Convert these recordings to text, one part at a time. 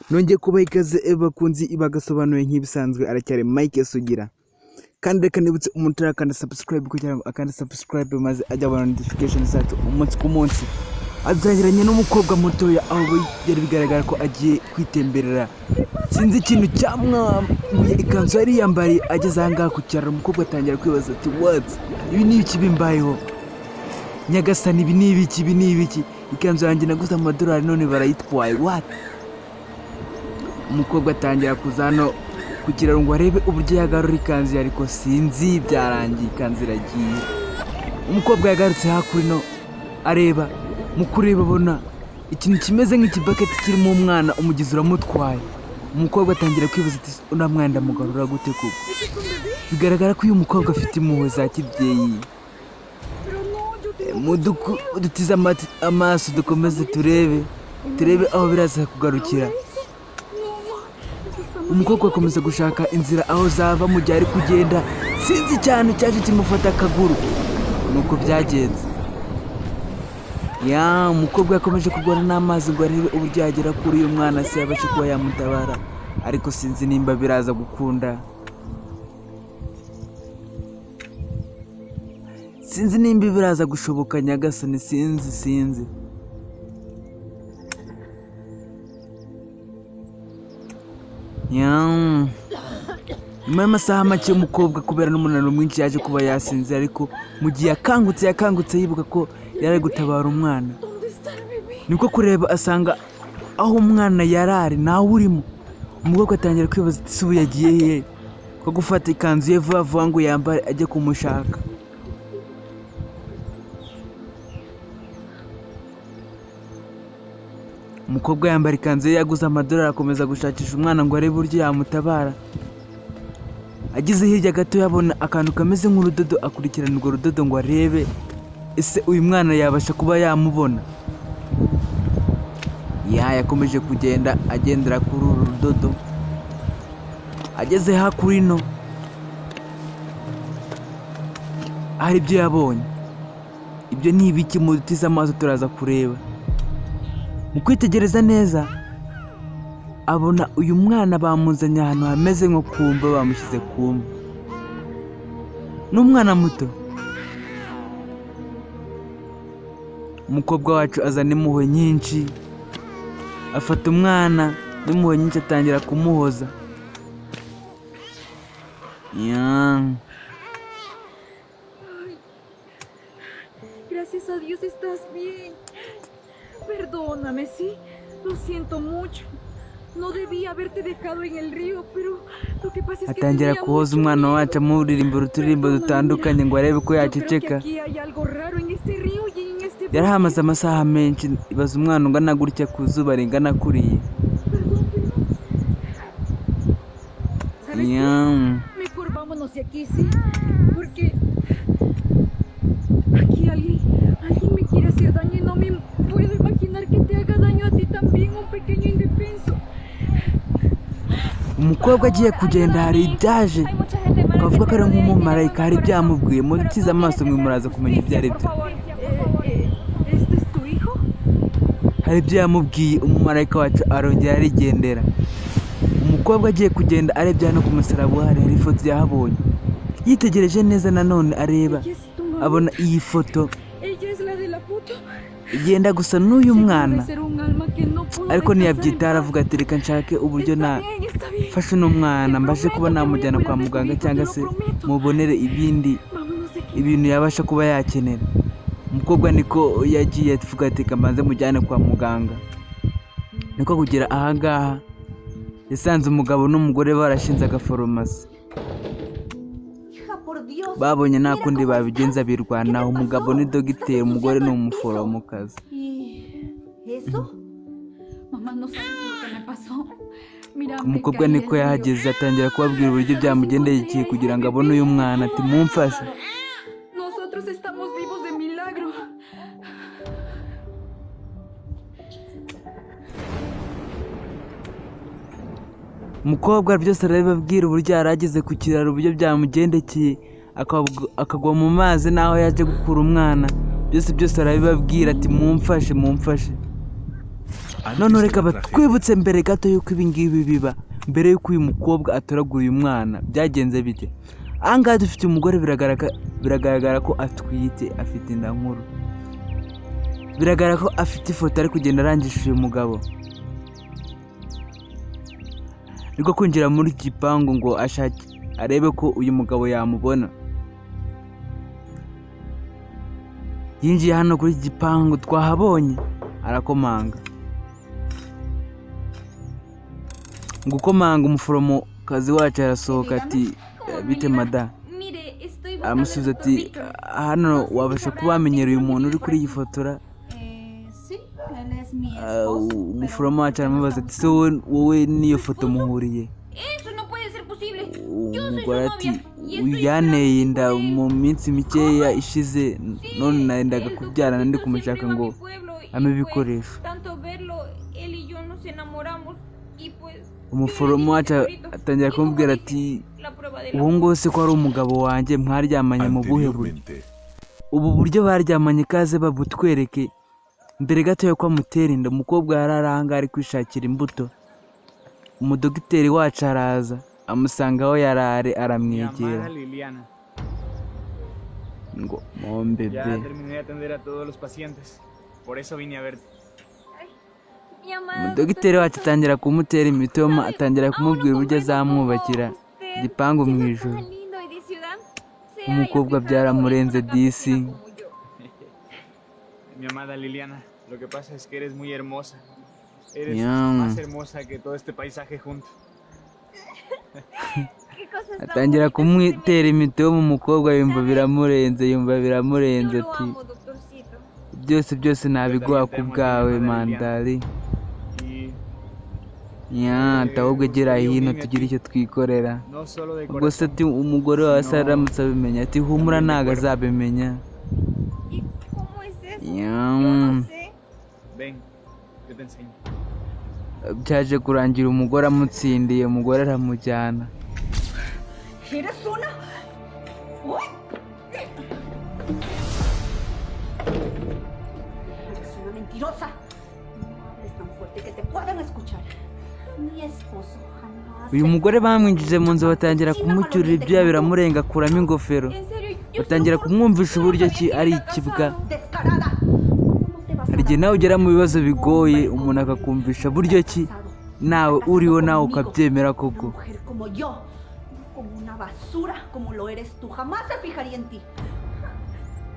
Nongeye kubaha ikaze bakunzi bagasobanuye, nk'ibisanzwe aracyari Mike Sugira. Kandi reka nibutse umuntu utarakanda subscribe kugira ngo akande subscribe, maze ajye abona notification zacu umunsi ku munsi. Atangiranye n'umukobwa mutoya, aho byari bigaragara ko agiye kwitemberera. Sinzi ikintu cyamwambuye ikanzu yari yambariye ageze aha ngaha ku cyaro. Umukobwa atangira kwibaza ati: "What? Ibi ni ibiki bimbayeho? Nyagasani, ibi ni ibiki? Ibi ni ibiki? Ikanzu yanjye naguze amadolari none barayitwaye, what?" Umukobwa atangira kuza hano ku kiraro ngo arebe uburyo yagarura ikanzu ye, ariko sinzi, byarangiye ikanzu iragiye. Umukobwa yagarutse hakuno areba, mu kureba abona ikintu kimeze nk'ikibaketi kirimo umwana, umugezi uramutwaye. Umukobwa atangira kwibaza ati: "Uriya mwana ndamugarura gute koko?" Bigaragara ko uyu mukobwa afite impuhwe za kibyeyi. Dutize amaso, dukomeze turebe, turebe aho biraza kugarukira. Umukobwa akomeza gushaka inzira aho zava. Mu gihe ari kugenda, sinzi cyane cyaje kimufata akaguru, nuko byagenze. Ya umukobwa yakomeje kurwana n'amazi ngo arebe uburyo yagera kuri uyu mwana, se yabashe kuba yamutabara, ariko sinzi nimba biraza gukunda. Sinzi nimba biraza gushoboka, nyagasani, sinzi, sinzi. Ya. Nyuma y'amasaha make, umukobwa kubera n'umunaniro mwinshi yaje kuba yasinze, ariko mu gihe yakangutse, yakangutse yibuka ko yari ari gutabara umwana. Niko kureba asanga aho umwana yari ari nawe urimo. Umukobwa atangira kwibaza ati: "Se ubu yagiye hehe?" Ko gufata ikanzu ye vuba vuba ngo yambare ajye kumushaka. Umukobwa yambara ikanzu ye yaguze amadolari, akomeza gushakisha umwana ngo arebe uburyo yamutabara. Ageze hirya gato yabona akantu kameze nk'urudodo, akurikirana urwo rudodo ngo arebe ese uyu mwana yabasha kuba yamubona. Ya yakomeje kugenda agendera kuri uru rudodo. Ageze hakuno hari ibyo yabonye. Ibyo ni ibiki? Mutize amaso, turaza kureba. Mu kwitegereza neza abona uyu mwana bamuzanye ahantu hameze nko ku mva, bamushyize ku mva. Ni umwana muto. Umukobwa wacu azana impuhwe nyinshi, afata umwana n'impuhwe nyinshi, atangira kumuhoza. Ya. Gracias a Dios estás bien. Perdóname, ¿sí? Lo siento mucho. No debí haberte dejado en el río, pero lo que pasa es que Atangira tenía kuhoza mucho umwana miedo. wacu, amuririmbira uturirimbo dutandukanye ngo arebe ko Yo creo que yaceceka. aquí hay algo raro en este río y en este bosque. Yarahamaze amasaha menshi. Ibaza umwana ungana gutya ku zuba ringana kuriya. Perdón, perdón. ¿Sabes qué? Ya. Mejor vámonos de aquí, ¿sí? Porque aquí alguien me quiere hacer daño y no me puedo imaginar que te haga daño a ti también, un pequeño indefenso. Umukobwa agiye kugenda hari ibyaje twavuga ko ari nk'umumarayika, hari ibyamubwiye. Mutize amaso mwe, muraza kumenya ibyo ari byo. ¿Este es tu hijo? Hari ibyo yamubwiye umumarayika wacu, arongera arigendera. Umukobwa agiye kugenda, arebye hano ku musaraba uhari, hari ifoto yahabonye. Yitegereje neza nanone areba, Ella es tu mamá. abona iyi foto Ella es la de la foto. yenda gusa n'uyu Seguro mwana, de ser un alma que no pudo ariko descansar en ntiyabyitaho. paz. Aravuga ati: "Reka nshake uburyo Está na bien, está bien. fashe uno mwana, mbashe kuba namujyana kwa muganga cyangwa se mubonere ibindi Vámonos de aquí. ibintu yabasha kuba yakenera." Umukobwa niko yagiye avuga ati: "Reka mbanze mujyane kwa muganga." Niko kugera ahangaha yasanze umugabo n'umugore barashinze agafarumasi. Babonye nta kundi babigenza, birwanaho. Umugabo ni dogiteri, umugore ni umuforomokazi. ¿Y eso? Mamá, no sabes lo que me pasó. Mira, me Umukobwa caí niko del río. yahageze, atangira kubabwira uburyo byamugendekeye kugira ngo abone uyu mwana, ati: "Mumfashe." Nosotros estamos vivos de milagro. Umukobwa byose arabibabwira, uburyo yari ageze ku kiraro, uburyo byamugendekeye akagwa mu mazi, n'aho yaje gukura umwana. Byose byose arabibabwira ati: "Mumfashe, mumfashe." Antes None de reka la tragedia. batwibutse mbere gato y'uko ibi ngibi biba, mbere y'uko uyu mukobwa atoragura uyu mwana, byagenze bite? Ahangaha dufite umugore, biragaragara ko atwite, afite inda nkuru. Biragaragara ko afite ifoto ari kugenda arangisha uyu mugabo. Niko kwinjira muri iki gipangu ngo ashake arebe ko uyu mugabo yamubona. Yinjiye hano kuri iki gipangu twahabonye, arakomanga. Gukomanga, umuforomokazi wacu arasohoka ati: "Bite mada?" Mire, estoy buscando Aramusubiza al ati: doctor Víctor. "Hano wabasha kuba wamenyera uyu muntu uri kuri iyi fotora?" Sí, él es mi Ah, esposo. umuforomo wacu aramubaza ati: "Se wowe n'iyo foto muhuriye?" Eso no puede ser posible. Yo soy su Umugore ati: novia y "Uyu estoy yanteye inda esperando por él. mu minsi mikeya ishize, Sí, none narendaga el kubyara, ndi doctorcito kumushaka siempre iba a ngo mi pueblo y ampe pues, ibikoresho." tanto verlo, él y yo nos enamoramos y pues yo le Umuforomo di mi wacu tesorito. atangira Y como kumubwira dicen, ati: la prueba del "Ubu amor. ngubu se ko ari umugabo wanjye, mwaryamanye mu buhe buryo?" Anteriormente, Ubu buryo baryamanye kaze babutwereke. Mbere gato yuko amutera inda, umukobwa yari ari ahangaha ari kwishakira imbuto. Umudogiteri wacu araza amusanga aho yari ari, Mi aramwegera amada Liliana, ngo: "Mon ya bébé." terminé de atender a todos los pacientes. Por eso vine a verte. Mi amada Umudogiteri wacu doctorcito, atangira kumutera imitoma, ¿sabe? atangira Aún no kumubwira uburyo comprendo cómo azamwubakira usted, igipangu mu siendo ijuru. tan lindo y de ciudad, se haya Umukobwa fijado en byaramurenze una disi. campesina como yo. Mi amada Liliana, lo que pasa es que eres muy hermosa. Eres Ya. más hermosa que todo este paisaje junto. Qué cosas tan Atangira bonitas usted me kumutera dice. imitoma, umukobwa yumva ¿Sabe? biramurenze, yumva Yo biramurenze, lo ati: amo, doctorcito. "Byose byose nabiguha Yo ku también te amo a ti, mi bwawe, amada Liliana. mandari." Y Ya, ahubwo gera gustaría hino unirme a tugire ti, icyo twikorera. no solo de Ubwo se corazón, ati umugore wawe se sino aramutse abimenya? Ati: "Humura, también de ntago cuerpo. azabimenya." ¿Y cómo es eso? Ya. Yo no sé. Ven, yo te enseño. Byaje kurangira umugore amutsindiye, umugore aramujyana. ¿Eres una? ¡Uy! Eres una mentirosa. No hables tan fuerte que te puedan escuchar. Mi esposo jamás. Uyu mugore bamwinjije mu nzu, batangira kumucyurira ibyuya biramurenga, akuramo ingofero. En serio, yo se lo Batangira juro, kumwumvisha yo no uburyo sabía ki que ari era ikibwa. casado. Descarada. ¿Cómo te vas a Hari igihe dar nawe ugera mu bibazo bigoye, hombre umuntu como él? akakumvisha buryo ki Casado. nawe Casado uriho nawe conmigo. ukabyemera Una koko. mujer como yo, no como una basura como lo eres tú, jamás se fijaría en ti.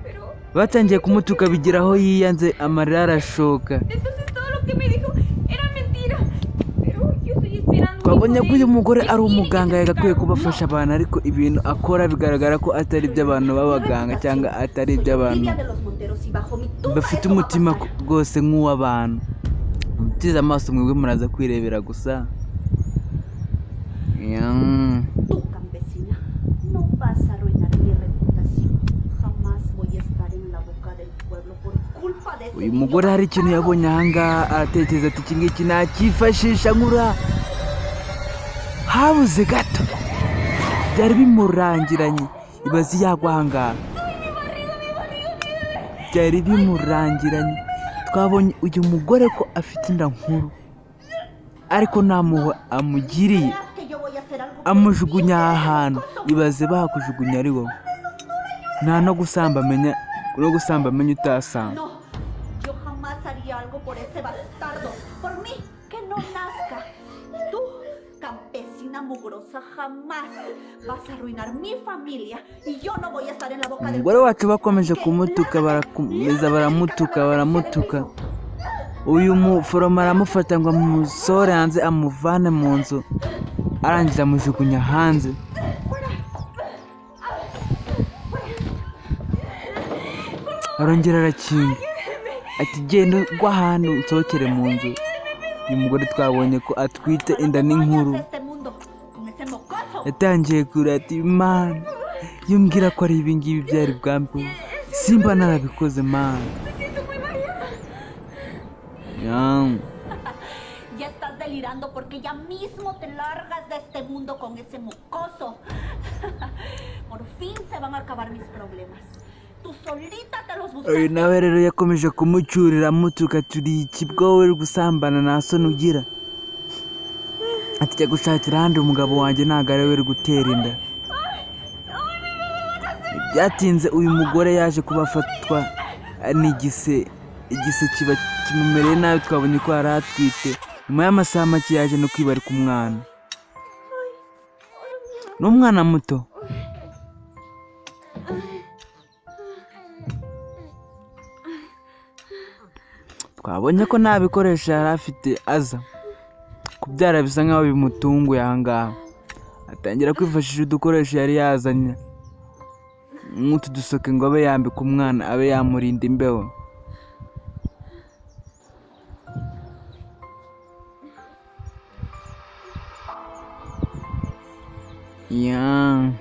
Pero Batangiye kumutuka bigira aho yiyanze, amarira arashoka. entonces todo lo que me dijo era mentira. Pero yo estoy esperando un hijo Twabonye de ko uyu él. mugore Él ari tiene que umuganga, yagakwiye aceptarlo. kuba afasha abantu, ariko ibintu akora bigaragara ko atari iby'abantu Mi b'abaganga cyangwa reputación. atari Soy iby'abantu Olivia de los Monteros y bajo mi tumba bafite eso va a umutima pasar. rwose nk'uw'abantu. Mutize amaso mwebwe muraza kwirebera gusa. Ya. Tú, campesina, no vas a arruinar mi reputación. Jamás voy a estar en la boca del pueblo por culpa de ese Uyu niño mugore hari ikintu bastardo. yabonye ahangaha, aratekereza ati: "Iki ngiki nakifashisha nkura." Habuze gato byari bimurangiranye. Ibaze yagwa ahangaha, byari bimurangiranye. Twabonye uyu mugore ko afite inda nkuru, ariko nta mpuhwe amugiriye. Creas que yo voy a hacer algo por ti, Amujugunya aha hantu. mocoso. Ibaze bakujugunya ari wowe, nta no gusamba amenya, no gusamba amenya utasamba. No, yo jamás haría algo por ese bastardo. Por mí, que no nazca. Tú, campesina mugrosa, jamás vas a arruinar mi familia y yo no voy a estar en la boca del Umugore wacu bakomeje Así que kumutuka, lárgate, barakomeza lárgate de mi casa baramutuka, para que sea de baramutuka. piso. Uyu muforomo aramufata ngo amusohore hanze, amuvane mu nzu, arangije amujugunya hanze. Arongera arakinga ati: "Genda ugwa ahantu nsohokere mu nzu." Uyu mugore twabonye ko atwite Para inda no n'inkuru. vayas a este mundo con ese mocoso. Yatangiye kurira ati: "Mana, iyo umbwira ko ari ibingibi byari bwambeho simba narabikoze, Mana." Me siento muy mareada. Ya. Ya estás delirando porque ya mismo te largas de este mundo con ese mocoso. Por fin se van a acabar mis problemas. Tú solita te los Uyu buscaste. Nawe rero yakomeje kumucyurira amutuka, turi ikibwa wowe uri gusambana, nta soni ugira? Ati jya gushakira ahandi, umugabo wanjye ntabwo ari we uri gutera inda. Byatinze uyu mugore yaje kuba afatwa n'igise, igise kiba kimumereye nabi. Twabonye ko yari atwite. Nyuma y'amasaha make yaje no kwibaruka umwana, ni umwana muto. Twabonye ko nta bikoresho yari afite, aza kubyara bisa nkaho bimutunguye. Ahangaha atangira kwifashisha udukoresho yari yazanye nk'utu dusoke ngo abe yambika umwana, abe yamurinda imbeho. Ya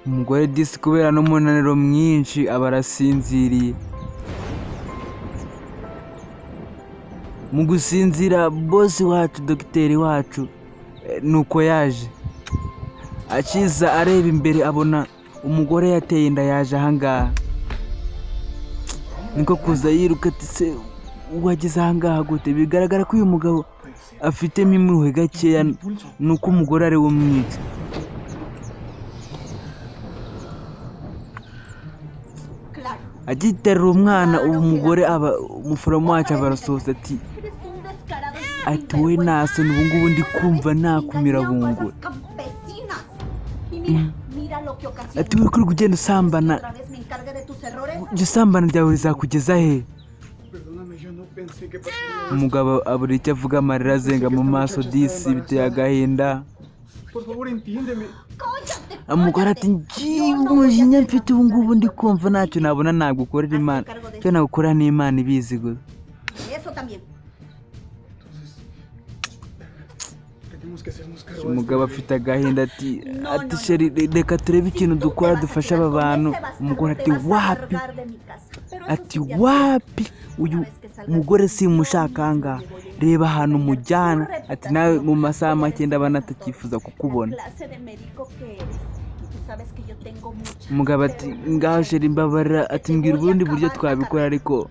umugore disi kubera n'umunaniro mwinshi aba arasinziriye. Mu gusinzira, bosi wacu, dogiteri wacu, nuko yaje akiza areba imbere abona umugore yateye inda yaje ahangaha, niko kuza yiruka ati se wageze ahangaha gute? Bigaragara ko uyu mugabo afitemo impuhwe gakeya, nuko umugore ari we umwica. Claro. Agiterura umwana, ubu umugore aba umuforomo wacu aba arasohotse ati Eres un descarado y ati wowe nta soni, ubu ngubu ndi kumva nakumira Engañando a bunguri. esas campesinas. Y mira, mira lo que ocasionas. Ati uri kuri kugenda usambana, Que otra vez me encargue de tus errores. iryo sambana ryawe rizakugeza he? Perdóname, yo no pensé que pasaría esto. Umugabo abura icyo avuga, amarira azenga mu maso, disi biteye agahinda. Por favor, entiéndeme. Cállate, Umugore ati cállate. ngiye umujinya mfite ubu ngubu, ndi kumva ntacyo nabona nagukorera Imana, icyo nagukorera ni Imana ibizi gusa. Eso también. Entonces, tenemos que hacernos cargo de este Umugabo bebé. afite agahinda ati No, ati no, no. Chéri, reka turebe Si ikintu tú te dukora vas a dufashe quedar aba con bantu. ese bastardo, Umugore te ati vas a wapi. largar de mi casa. Pero eso Ati sí te wapi, uyu Una vez que salgas mugore de aquí, yo simushaka mismo ahangaha, me voy a reba ahantu encargar de mujyana. tu Ati nawe mu reputación. masaha Voy a make ndabona decirles a todos atakifuza la kukubona. clase de médico que eres. Y tú sabes que yo tengo mucha, Umugabo ati pero ngaho mucha chéri, mbabarira. que Ati te mbwira voy a ubundi buryo acabar la twabikora carrera. ariko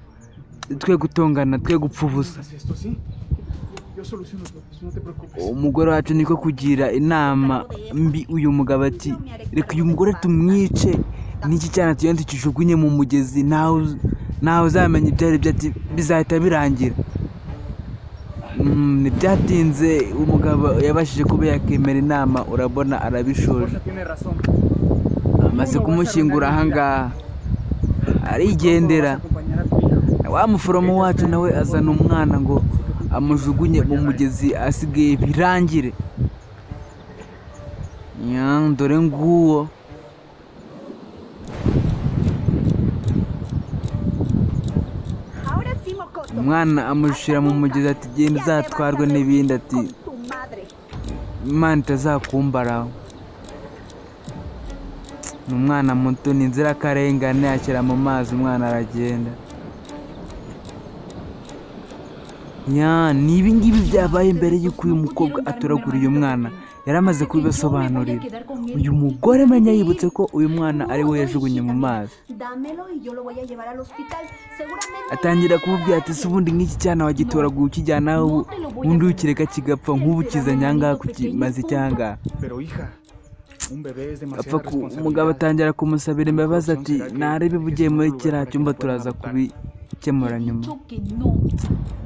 twe gutongana, twe gupfa ubusa. Haz esto, ¿sí? Yo soluciono todo, no te preocupes. Umugore wacu niko kugira inama mbi uyu mugabo ati reka uyu mugore tumwice, n'iki cyana tugende tukijugunye mu mugezi, ntawe uzamenya ibyo ari byo, ati bizahita birangira. Ntibyatinze umugabo yabashije kuba yakemera inama, urabona arabishoje. Borja tiene razón. Amaze kumushyingura ahangaha arigendera. Vas a acompañar a tu hijo. Wa muforomo wacu nawe azana umwana ngo amujugunye mu mugezi, asigaye birangire. Ya, dore nguwo. Ahora sí, mocoso. Umwana amushyira mu mugezi ati genda Ya te vas a uzatwarwe reunir n'ibindi, ati con tu madre. Imana itazakumbaraho. Ni umwana muto, ni inzirakarengane. Ashyira mu mazi umwana aragenda. Ya, ni ibi ngibi byabaye mbere y'uko uyu mukobwa atoragura uyu mwana, yari amaze kubibasobanurira. Uyu mugore menya yibutse ko uyu mwana ari we yajugunye mu mazi. Dámelo y yo lo voy a llevar al hospital. Seguramente. Atangira kumubwira ati se ubundi nk'iki cyana wagitoragura ukijyana aho, ubundi ukireka kigapfa, nk'ubu kizanye ahangaha kukimaze icyangaha? Pero hija, un bebé es Apfa demasiada ku umugabo responsabilidad. atangira kumusabira imbabazi ati narebe ugiye muri kiriya cyumba, turaza kubikemura Te he nyuma. dicho que no.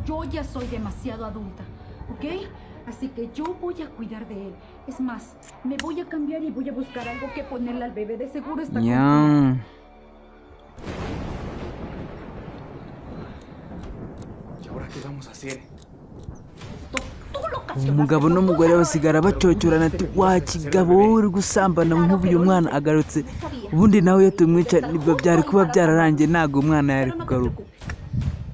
Yo ya soy demasiado adulta, ¿ok? Así que yo voy a cuidar de él. Es más, me voy a cambiar y voy a buscar algo que ponerle al bebé. De seguro está con frío. Ya. ¿Y ahora qué vamos a hacer? Tú lo ocasionaste Umugabo con tus n'umugore errores. basigara bacocyorana ati wa kigabo wowe uri gusambana, nk'ubu uyu mwana agarutse, ubundi nawe iyo tumwica nibwo byari kuba byararangiye, ntabwo umwana yari Pero no te kugaruka. preocupes.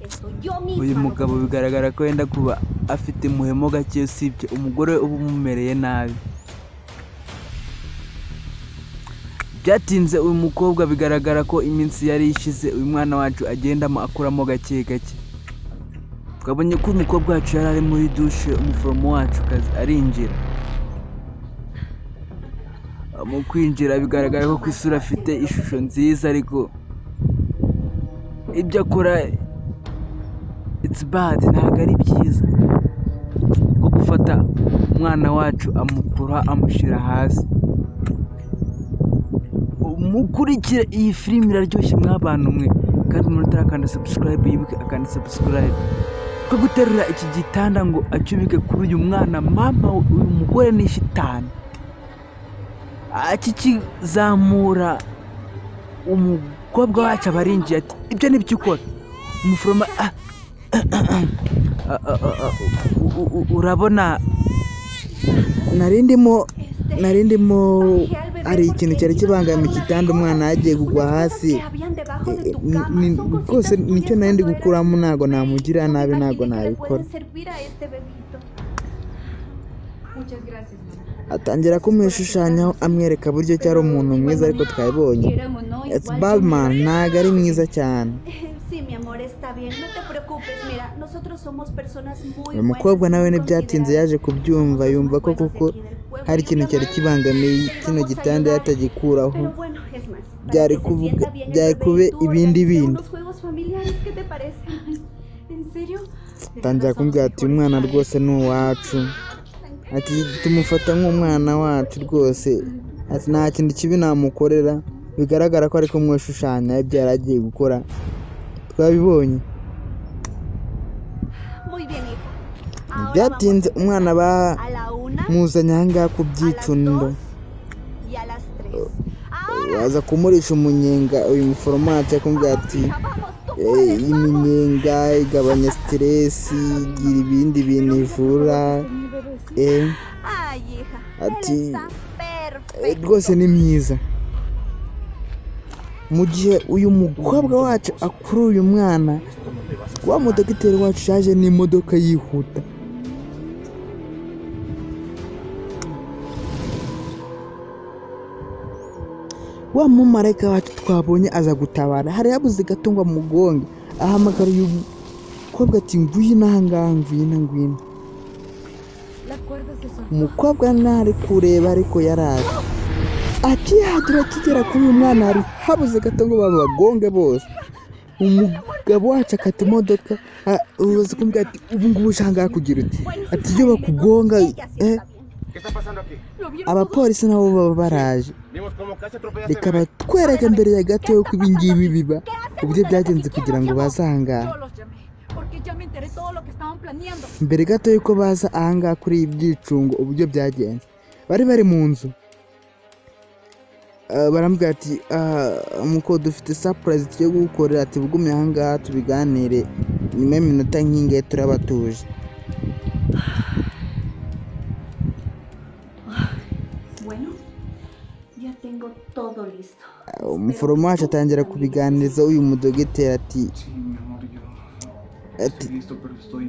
Esto yo misma Uyu lo mugabo bigaragara ko yenda kuba afite muhemo gake, usibye umugore we uba umumereye nabi. Byatinze uyu mukobwa bigaragara ko iminsi yari ishize uyu mwana wacu agendamo akuramo gake gake. Twabonye ko umukobwa wacu yari ari muri dushe, umuforomo wacu kazi arinjira. Mu kwinjira bigaragara ko ku isura afite ishusho nziza, ariko ibyo akora, it's bad, ntabwo ari byiza. Ko gufata umwana wacu amukura amushyira hasi. Mukurikire iyi filime, iraryoshye mw'abantu mwe. Kandi umuntu utarakanda subscribe yibuke akanda subscribe. Ko guterura iki gitanda ngo acyubike kuri uyu mwana, mama we, uyu mugore ni shitani. Akikizamura, umukobwa wacu aba arinjiye ati: "Ibyo ni byo ukora?" Umuforomo urabona nari ndimo hari ikintu cyari kibangamiye igitanda, umwana yagiye kugwa hasi. Rwose nicyo nari ndi gukuramo, ntabwo namugirira nabi, ntabwo nabikora. Muchas gracias, mamá. Atangira kumwishushanyaho, amwereka buryo cyari umuntu mwiza, ariko twabibonye Quieran o no, it's igual bad yo me man, voy a ntabwo ari mwiza cyane. Sí, mi amor, está bien. No te preocupes. Mira, nosotros somos personas muy Uyu mukobwa nawe ntibyatinze yaje kubyumva, yumva ko koko hari ikintu cyari kibangamiye kino gitanda, yatagikuraho Pero bueno, es más, para byari que se kuvuga sienta bien el byari bebé, kube tú ibindi organiza bindi. unos juegos familiares, ¿qué te parece? ¿En serio? Atangira kumbwira ati: "Umwana rwose ni uwacu," ati: "Tumufata nk'umwana wacu rwose," ati: "Nta kintu kibi namukorera." Bigaragara ko ari kumwishushanya ibyo yari agiye gukora, twabibonye. Muy bien, hija. Ahora Byatinze vamos a umwana empezar. A la una, bamuzanye ahangaha ku a las byicundo. dos y a las tres. Ahora. Baza kumurisha umunyenga. Uyu muforomo wacu akamubwira ati: Hija, vamos, tú "Eh, puedes, vamos. iminyenga igabanya stress, igira ibindi bintu ivura." Ay, hija, él Ati, está perfecto. "Rwose ni mwiza." Mu gihe uyu mukobwa wacu akura uyu mwana, wa mudogiteri wacu yaje n'imodoka yihuta. Wa mumarayika wacu twabonye aza gutabara, hari yabuze gato ngo amugonge. Ahamagara uyu mukobwa ati: "Ngwino ahangaha, ngwino, ngwino." La cuerda se soltó. Umukobwa ntari kureba, ariko yaraje. Akihagera, akigera kuri uyu mwana, hari habuze gato ngo babagonge bose. Umugabo wacu akata imodoka, uza kumbwira ati: "Ubu ngubu uje ahangaha kugira uti?" Ati: "Iyo bakugonga." Ella sí está bien. ¿Qué está pasando aquí? ¿Lo vieron todos? Abapolisi nabo baba baraje. Vimos cómo casi atropellaste Reka al bebé. batwereke mbere ya gato yuko ibi ngibi biba, uburyo byagenze kugira ngo baze ahangaha. Yo los llamé, porque ya me enteré todo lo que estaban planeando. Mbere gato yuko baza ahangaha kuri ibi byicungo, uburyo byagenze, bari bari mu nzu. Baramubwira ati: "Ah, muko dufite surprise tugiye kugukorera," ati: "Bugumye ahangaha tubiganire, nyuma y'iminota nk'ingahe turaba tuje." Bueno, ya tengo todo listo. Umuforomo wacu atangira kubiganiriza uyu mudogiteri ati Sí, mi amor, yo ati estoy listo, pero estoy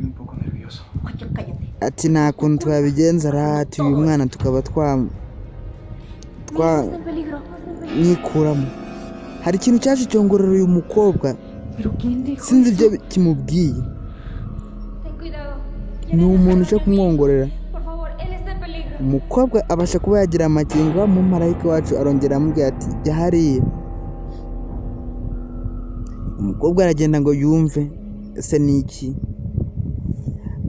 un poco nervioso. Oye, cállate. Ati: "Nta kuntu twabigenza ra," ati: "uyu mwana tukaba twa Mi hijo está en peligro. twamwikuramo." Hari ikintu cyaje cyongorera uyu mukobwa. ¿Pero quién dijo Sinzi eso? ibyo kimubwiye. Ten cuidado. Ni umuntu uje kumwongorera. Por favor, él está en peligro. Umukobwa abasha kuba yagira amakenga. Wa mumarayika wacu arongera aramubwira ati: "Jya hariya." Umukobwa aragenda ngo yumve ese ni iki.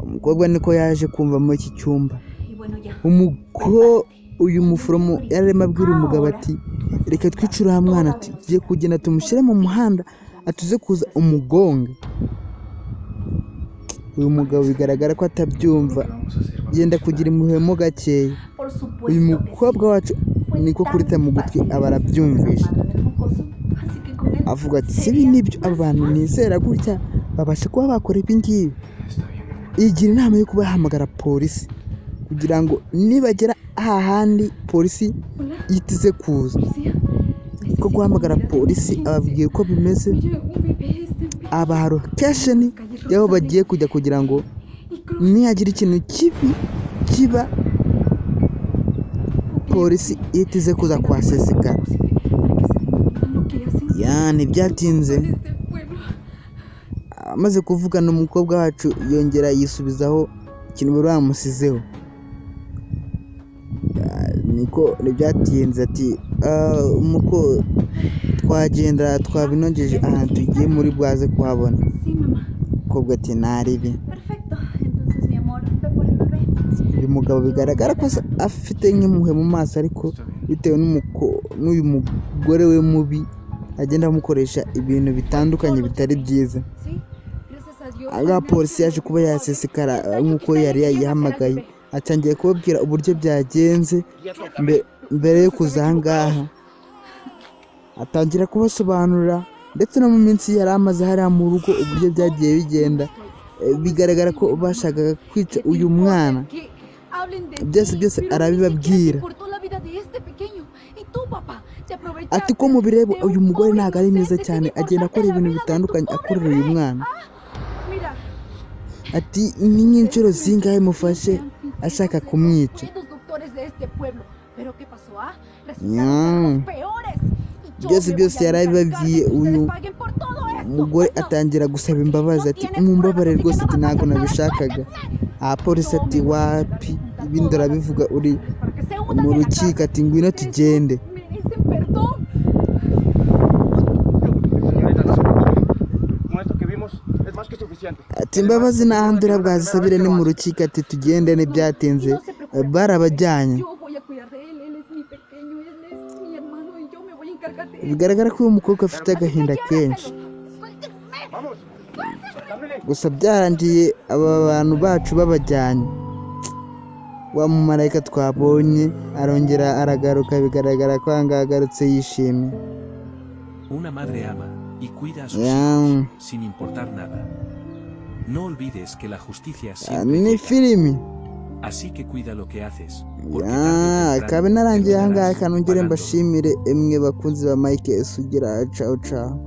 Umukobwa niko yaje kumva muri iki cyumba. Y bueno, ya. Uyu muforomo yari arimo abwira umugabo ati: "Reka twice uriya mwana," ati: "Tugiye kugenda tumushyire mu muhanda, atuze kuza umugonge." Uyu mugabo bigaragara ko atabyumva. Lo que vamos a hacer va a Yenda kugira impuhwe mo gakeya. Por supuesto Uyu que sí. mukobwa wacu niko kurita mu gutwi, aba arabyumvishe, avuga ati: "Si ibi nibyo? Aba bantu nizera gutya babasha kuba bakora ibi ngibi?" Está bien, mi amor. Yigira inama yo kuba yahamagara polisi kugira ngo nibagera hahandi polisi Hola, yitize kuza. policía. Ko guhamagara polisi, ababwira uko bimeze, Mire, un bebé está en peligro. abaha location y'aho bagiye kujya kugira ngo Y Cruz. nihagira ikintu kibi kiba, polisi yitize kuza kuhasesekara. Para que se den cuenta lo que hacen Ya, ntibyatinze, en este pueblo. amaze kuvugana, umukobwa wacu yongera yisubizaho ikintu bari bamusizeho. Ya, ni Niko ntibyatinze, ati: "Ah, umuko twagenda, twabinogeje, ahantu tugiye muri bwaze kuhabona." Sí, mamá. Umukobwa ati: "Naribi." Perfecto. Entonces, mi amor, ve por el bebé. Uyu mugabo bigaragara ko afite nk'impuhwe mu maso, ariko bitewe n'uyu mugore we mubi agenda amukoresha ibintu bitandukanye bitari byiza. Sí, gracias a Dios. Ahangaha polisi yaje kuba yasesekara nk'uko yari yayihamagaye, atangiye kubabwira uburyo byagenze mbere yo kuza ahangaha, atangira kubasobanurira ndetse no mu minsi yari amaze hariya mu rugo uburyo byagiye bigenda. Bigaragara ko bashakaga kwica uyu mwana. Byose byose arabibabwira. Ati: "Ko mubireba, uyu mugore ntabwo ari mwiza cyane, agenda akora ibintu bitandukanye akorera uyu mwana." Ati: "Ni nk'inshuro zingahe mufashe ashaka kumwica?" Byose byose yarabibabwiye. Uyu mugore atangira gusaba imbabazi, ati: "Mumbabare rwose," ati: "Ntabwo nabishakaga." Abapolisi ati: "Wapi, ibindi urabivuga uri mu rukiko." Ati: "Ngwino tugende." Merecen perdón. Señorita, no se preocupe. Con esto que vimos es más que suficiente. Ati: "Imbabazi n'ahandi urabwazisabire ni mu rukiko." Ati: "Tugende." Ntibyatinze barabajyanye. Yo voy a cuidar de él, él es mi pequeño, él es mi hermano y yo me voy a encargar de él. Bigaragara ko uyu mukobwa afite agahinda kenshi. Suéltenme. Vamos. Dámele. Gusa byarangiye aba bantu bacu babajyanye, wa mumarayika twabonye arongera aragaruka. Bigaragara ko ahangaha agarutse yishimye. Una madre ama y cuida a sus hijos sin importar nada. No olvides que la justicia siempre Ni llega. filimi. Así que cuida lo que haces, porque tarde o Ya, temprano kabe narangiye ahangaha. terminarás Kanongere pagándolo. mbashimire emwe bakunzi ba Mike Sugira. Ciao ciao.